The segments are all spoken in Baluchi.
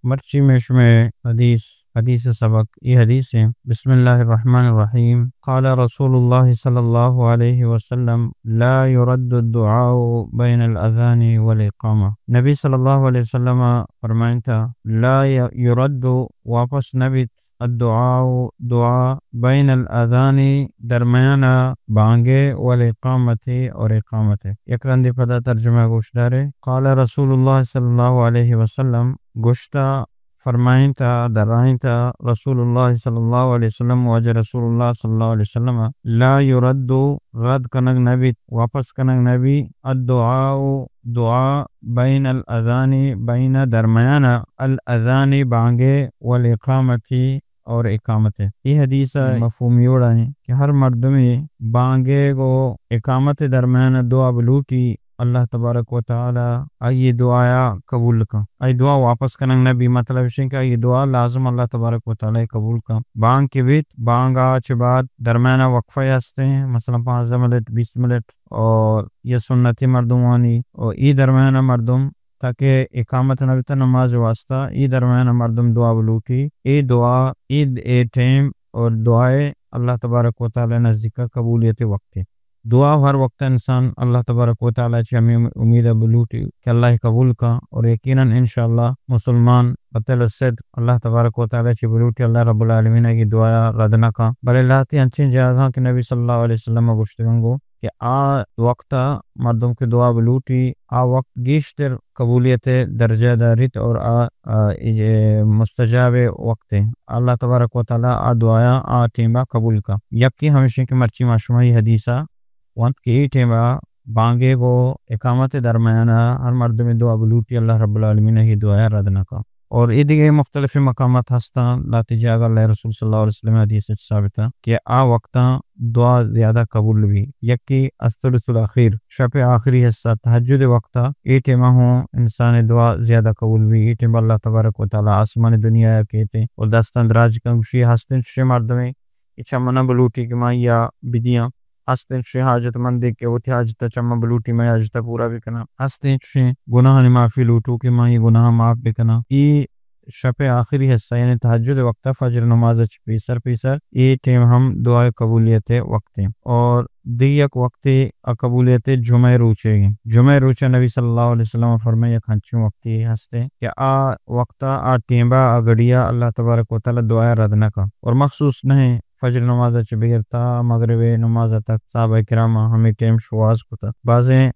مرچی میں شمے حدیث، حدیث سبق، اے حدیث ہیں۔ بسم اللہ الرحمن الرحیم۔ قال رسول اللہ صلی اللہ علیہ وسلم، لا يرد الدعاء بين الأذان والإقامة۔ نبی صلی اللہ علیہ وسلم فرمائنتا، لا ي-، يرد، واپس نبیت، الدعاء، دعا، بين الأذان، درمیان بانگے، والإقامة، اور اقامت۔ یک رندی پدا ترجمہ گوش دارے۔ قال رسول اللہ صلی اللہ علیہ وسلم، گوشتا، فرمائنتا، درائنتا رسول اللہ صلی اللہ علیہ وسلم، واجہ رسول اللہ صلی اللہ علیہ وسلم، لا يرد، رد کنگ نبیت، واپس کنگ نبی، الدعاء، دعا، بين الأذان، بين، درمیان الأذان، بانگے، والإقامة، اور اقامت۔ اے حدیث ء مفہوم اے وڑا ہیں کہ ہر مردمے بانگے گو اقامت درمیان دعا بلوٹی، اللہ تبارک و تعالی آئی دعایا قبول کن۔ آئی دعا واپس کنگ نہ بی، مطلب اش کہ آئی دعا لازم اللہ تبارک و تعالی قبول کن۔ بانگ کہ بیت، بانگا چہ بعد درمیان وقفہ ہستیں، مثلاً پانزدہ منٹ، بیست منٹ، اور یہ سنتی مردمانی، اور ای درمیان مردم تاکہ اقامت نہ بیتہ نماز واسطہ، ای درمیان مردم دعا بلوٹی۔ ای دعا، ای، ای ٹیم اور دعائے اللہ تبارک و تعالی نزدیکا قبولیت وقت۔ دعا ہر وقت انسان اللہ تبارک و تعالی چہ ہمیں امید بلوٹی کہ اللہ قبول کا، اور یقیناً انشاءاللہ مسلمان بطل الصدق اللہ تبارک و تعالی چہ بلوٹی، اللہ رب العالمین کی دعایا رد نہ کا۔ بلے لہتی انچیں جاگہاں کہ نبی صلی اللہ علیہ وسلم گوشتگن گو کہ آ وقتا مردم کہ دعا بلوٹی، آ وقت گیشتر قبولیت درجہ داریت اور آ، آ، اے مستجاب وقت ہیں۔ اللہ تبارک و تعالی آ دعایا آ ٹیما قبول کا۔ یکی ہمیشیں کہ مرچی ما شما ای حدیثا وانت کہ ای ٹیما بانگے گو اقامت درمیانا ہر مردم دعا بلوٹی، اللہ رب العالمین ہی دعایا رد نہ کا۔ اور اے دگہ مختلف مقامات ہستاں، لہتے جاگہ اللہ رسول صلی اللہ علیہ وسلم حدیث وچ ثابت ہے کہ آ وقتاں دعا زیادہ قبول بی۔ یکی الثلث الاخیر، شپ آخری حصہ، تہجد وقتا، اے ٹیما ہوں انسان دعا زیادہ قبول بی۔ اے ٹیم اللہ تبارک و تعالی آسمان دنیا یا کہتے اور دستاں دراج کن، گوشی ہستیں چشیں مردمیں کہ چمنا بلوٹی کہ ما یا بدیاں۔ ہستیں چشیں حاجت مندے کہ وتی حاجت ء چماں بلوٹی، مئے حاجت ء پورا بکناں۔ ہستیں چشیں گناہانی معافی لوٹو کہ ما اے گناہ معاف بکناں۔ اے شپ ء آخری حصہ یعنی تہجد ء وقت ء فجر نماز ء چہ پیسر پیسر اے ٹیم ہم دعائے قبولیت ء وقت ایں۔ اور دی یک وقتے ء قبولیت ء جمعہ روچے گیں۔ جمعہ روچ ء نبی صلی اللہ علیہ وسلم فرمائے یک ہنچیں وقتے ہستے کہ آ وقت ء آ ٹیم ء آ گھڑی ء اللہ تبارک و تعالی دعائے رد نہ کن۔ اور مخصوص نہیں فجر نماز ء چہ بگر تا مغرب ء نماز ء تک صحابہ کرام ء ہمے ٹائم شواز کتا۔ بازیں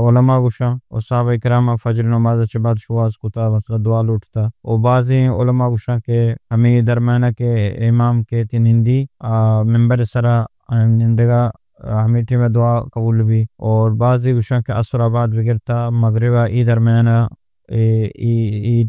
علماء گوشاں و صحابہ کرام ء فجر نماز ء چہ بعد شواز کتا، مثلا دعا لوٹتا۔ و بازیں علماء گوشاں کہ ہمے درمیان ء کہ امام کیت نندی، آ، ممبر سرا نندگا، آ، ہمے ٹائم ء دعا قبول بی۔ اور بازیں گوشاں کہ عصر ء بعد بگر تا مغرب ء ای درمیان ء اے، ای، ای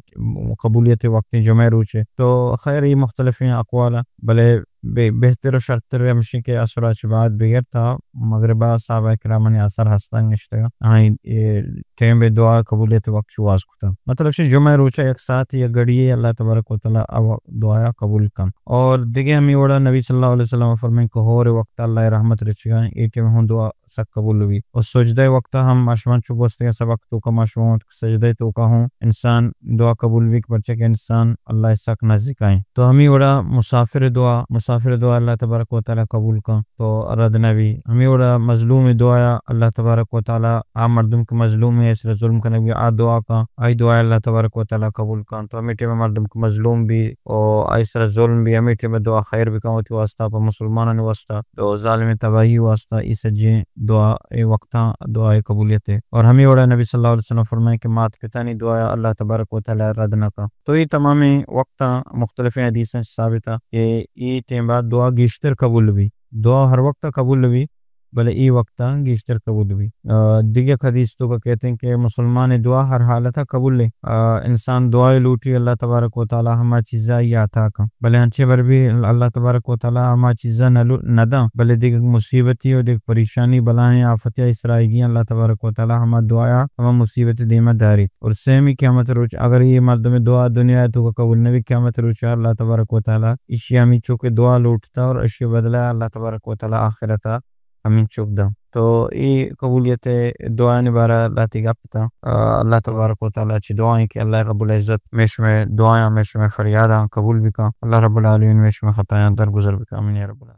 قبولیت وقت جمعہ روچ ہے۔ تو خیر، ای مختلفیں اقوال ہیں، بلے بے-، بہتر و شرتر ہمشی کہ عصر چہ بعد بگر تا مغربا صحابہ کرامانی اثر ہستن نشتگا۔ ہاں، اے ٹیم بے دعا قبولیت وقت شواز کتا۔ مطلب شی جمعہ روچا یک ساعت یا گھڑی ہے، اللہ تبارک و تعالی او دعایا قبول کن۔ اور دیگه ہمی وڑا نبی صلی اللہ علیہ وسلم فرمائیں کہ ہور وقت اللہ رحمت رچگا، اے ٹیم ہوں دعا سک قبول بی۔ و سجدہ وقتا ہم ما شما چو گوستگیں سبق توکا ما شما وت سجدہ توکا ہوں انسان دعا قبول بی، پرچہ کہ انسان اللہ سک نزدیکائیں۔ تو ہمی وڑا مسافر دعا، مسافر دعا اللہ تبارک و تعالی قبول کن تو رد نبی۔ ہمی وڑا مظلوم دعا اللہ تبارک و تعالی آ مردم کہ مظلوم ہے، اس ظلم کنگ بی، آ دعا کن، آئی دعا اللہ تبارک و تعالی قبول کن۔ تو ہمی ٹائم مردم کہ مظلوم بی او آئی سرا ظلم بی، ہمی ٹائم دعا خیر بکن وتی واسطہ، پہ مسلمانانی واسطہ، تو ظالم تباہی واسطہ، ای سجیں دعا اے وقتاں دعا اے قبولیت ہے۔ اور ہمی وڑا نبی صلی اللہ علیہ وسلم فرمائے کہ مات پتانی دعا اللہ تبارک و تعالی رد نہ کن۔ تو اے تمامیں وقتاں مختلفیں حدیثاں ثابت ہے کہ اے ٹائم بعد دعا گیشتر قبول بی۔ دعا ہر وقت قبول بی، بلے اے وقتاں گیشتر قبول بی۔ آ، دگہ حدیث توکا کہتے ہیں کہ مسلمان دعا ہر حالت قبول ہے۔ آ، انسان دعا لوٹی، اللہ تبارک و تعالی ہما چیزا ای عطا کن۔ بلے انچے بر بھی اللہ تبارک و تعالی ہما چیزا نہ لو-، نہ داں، بلے دگہ مصیبتی و دگہ پریشانی بلائیں آفتی اسرائیگی اللہ تبارک و تعالی ہما دعایا ہما مصیبت دیما داری۔ اور سیمی قیامت روچ اگر یہ مردم دعا دنیا توکا قبول نبی، قیامت روچ اللہ تبارک و تعالی اشی ہمی چوکہ دعا لوٹتا اور اشی بدلہ اللہ تبارک و تعالی آخرتا ہمینچک داں۔ تو اے قبولیت ءِ دعایانی بارہ ءَ لہتے گپ اتاں۔ آ، اللہ تبارک و تعالیٰ چہ دعا ایں کہ اللہ رب العزت مئے شمئے دعایاں، مئے شمئے فریاداں قبول بکاں۔ اللہ رب العالمین مئے شمئے خطایاں درگزر بکاں۔ آمین یا رب العالمین۔